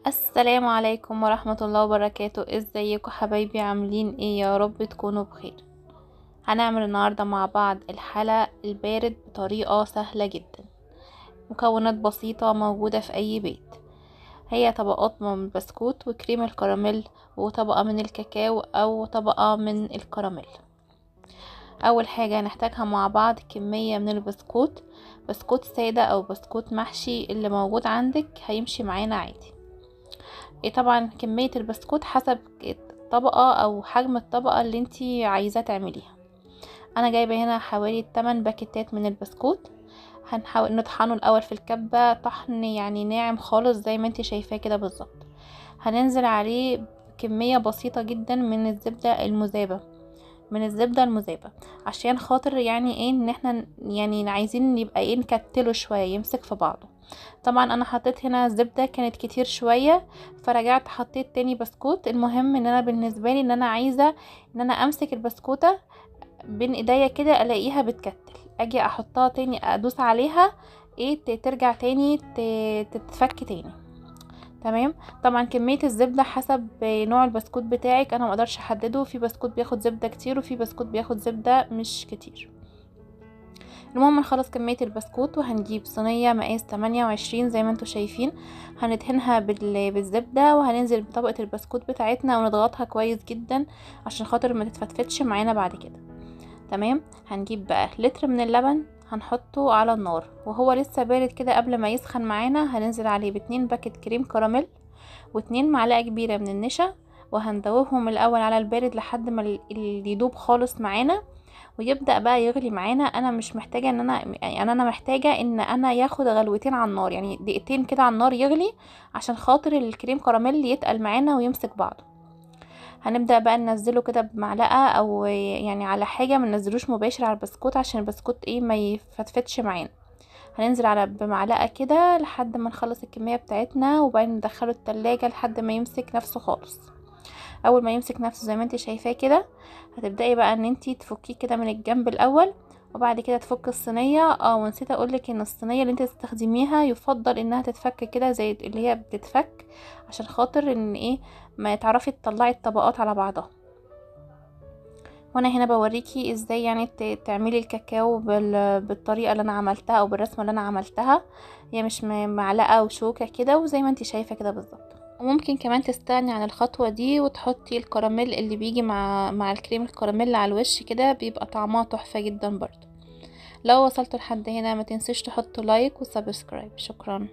السلام عليكم ورحمة الله وبركاته. ازيكم حبايبي؟ عاملين ايه؟ يا رب تكونوا بخير. هنعمل النهاردة مع بعض الحلا البارد بطريقة سهلة جدا، مكونات بسيطة موجودة في اي بيت. هي طبقات من البسكوت وكريم الكراميل وطبقة من الكاكاو او طبقة من الكراميل. اول حاجة هنحتاجها مع بعض كمية من البسكوت، بسكوت سادة او بسكوت محشي اللي موجود عندك هيمشي معانا عادي. طبعا كمية البسكوت حسب الطبقة او حجم الطبقة اللي انتي عايزة تعمليها. انا جايبة هنا حوالي 8 باكيتات من البسكوت. هنحاول نطحنه الاول في الكبة طحن يعني ناعم خالص زي ما انتي شايفاه كده بالظبط. هننزل عليه كمية بسيطة جدا من الزبدة المذابة، من الزبدة المذابة عشان خاطر يعني ايه ان احنا يعني عايزين يبقى ايه نكتله شوية يمسك في بعضه. طبعا انا حطيت هنا الزبدة كانت كتير شوية فرجعت حطيت تاني بسكوت. المهم ان انا بالنسبة لي ان انا عايزة ان انا امسك البسكوتة بين ايديا كده الاقيها بتكتل، اجي احطها تاني ادوس عليها ايه ترجع تاني تتفك تاني. تمام. طبعا كمية الزبدة حسب نوع البسكوت بتاعك، انا مقدرش احدده، في بسكوت بياخد زبدة كتير وفي بسكوت بياخد زبدة مش كتير. المهم نخلص كمية البسكوت وهنجيب صينية مقاس 28 زي ما انتم شايفين، هندهنها بالزبدة وهننزل بطبقة البسكوت بتاعتنا ونضغطها كويس جدا عشان خاطر ما تتفتفتش معانا بعد كده. تمام. هنجيب بقى لتر من اللبن هنحطه على النار وهو لسه بارد كده قبل ما يسخن معانا. هننزل عليه ب2 باكت كريم كراميل و2 معلقة كبيرة من النشا، وهندوبهم الاول على البارد لحد ما يدوب خالص معانا ويبدأ بقى يغلي معانا. انا مش محتاجة ان انا يعني انا محتاجة ان انا ياخد غلوتين على النار، يعني دقيقتين كده على النار يغلي عشان خاطر الكريم كراميل يتقل معانا ويمسك بعضه. هنبدأ بقى ننزله كده بمعلقة او يعني على حاجة، ما ننزلوش مباشر على البسكوت عشان البسكوت ايه ما يفتفتش معانا. هننزل على بمعلقة كده لحد ما نخلص الكمية بتاعتنا، وبعدين ندخله التلاجة لحد ما يمسك نفسه خالص. اول ما يمسك نفسه زي ما انت شايفاه كده هتبدأي بقى ان انت تفكيه كده من الجنب الاول، وبعد كده تفك الصينية. ونسيت اقولك ان الصينية اللي انت تستخدميها يفضل انها تتفك كده زي اللي هي بتتفك عشان خاطر ان ايه ما تعرفي تطلعي الطبقات على بعضها. وانا هنا بوريكي ازاي يعني تعملي الكاكاو بالطريقة اللي انا عملتها او بالرسمه اللي انا عملتها، هي مش معلقه وشوكه كده وزي ما انت شايفه كده بالظبط. وممكن كمان تستغني عن الخطوة دي وتحطي الكراميل اللي بيجي مع الكريم الكراميل على الوش كده، بيبقى طعمها تحفة جدا برضو. لو وصلتوا لحد هنا ما تنسوش تحطوا like و subscribe. شكرا.